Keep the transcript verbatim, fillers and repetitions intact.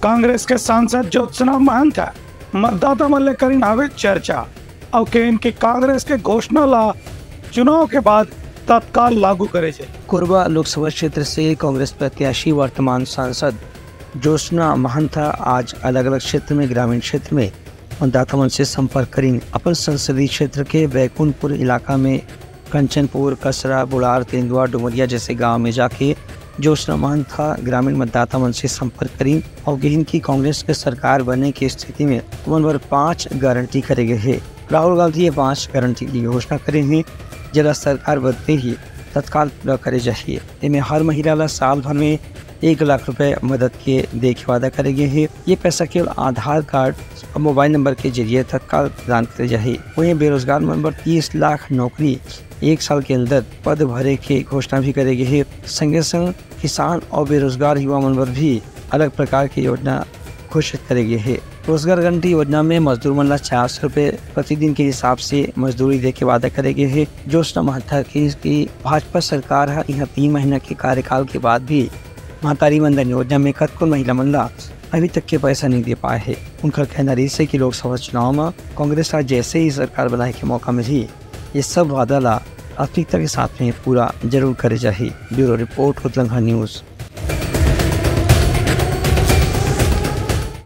कांग्रेस के सांसद ज्योत्सना महंत ह मतदाता मन ले करिन हावे चर्चा, अउ कहिन कि कांग्रेस के घोषणा ला चुनाव के बाद तत्काल लागू करे जाए। कोरबा लोकसभा क्षेत्र से कांग्रेस प्रत्याशी वर्तमान सांसद ज्योत्सना महंत ह आज अलग-अलग क्षेत्र में, ग्रामीण क्षेत्र में मतदाता मन से संपर्क करिन। अपन संसदीय क्षेत्र के बैकुंठपुर इलाका में कंचनपुर, कसरा, बुड़ार, तेंदुआ, डुमरिया जैसे गांव में जाके ज्योत्सना महंत ह ग्रामीण मतदाता मन से संपर्क करिन अउ कहिन कि कांग्रेस के सरकार बने के स्थिति में ओमन बर पांच गारंटी करे गए हे। राहुल गांधी ये पांच गारंटी की घोषणा करे हे, जेला सरकार बनते ही तत्काल पूरा करे जाही। एमे हर महिला ला साल भर में एक लाख रुपए मदद के दे के वादा करे गए हे। ये पैसा केवल आधार कार्ड और मोबाइल नंबर के जरिए तत्काल प्रदान करे जाही। वहीं बेरोजगार मन बर तीस लाख नौकरी एक साल के अंदर पद भरे के घोषणा भी करे गए हे। संगे संग किसान और बेरोजगार युवा मन बर भी अलग प्रकार के योजना घोषित करे गए हे। रोजगार गारंटी योजना में मजदूर मन ला चार सौ रुपए प्रतिदिन के हिसाब से मजदूरी दे के वादा करे गए हे। ज्योत्सना महंत ह कहिस कि भाजपा सरकार ह इहां तीन महीना के कार्यकाल के बाद भी महतारी वंदन योजना में कतको महिला मन ला अभी तक के पैसा नहीं दे पाए हे। उनकर कहना रहिस हे कि लोकसभा चुनाव में कांग्रेस ह जैसे ही सरकार बनाए के मौका मिलही, ये सब वादा ला प्राथमिकता के साथ में पूरा जरूर करे जाही। Bureau report, Utlangha news.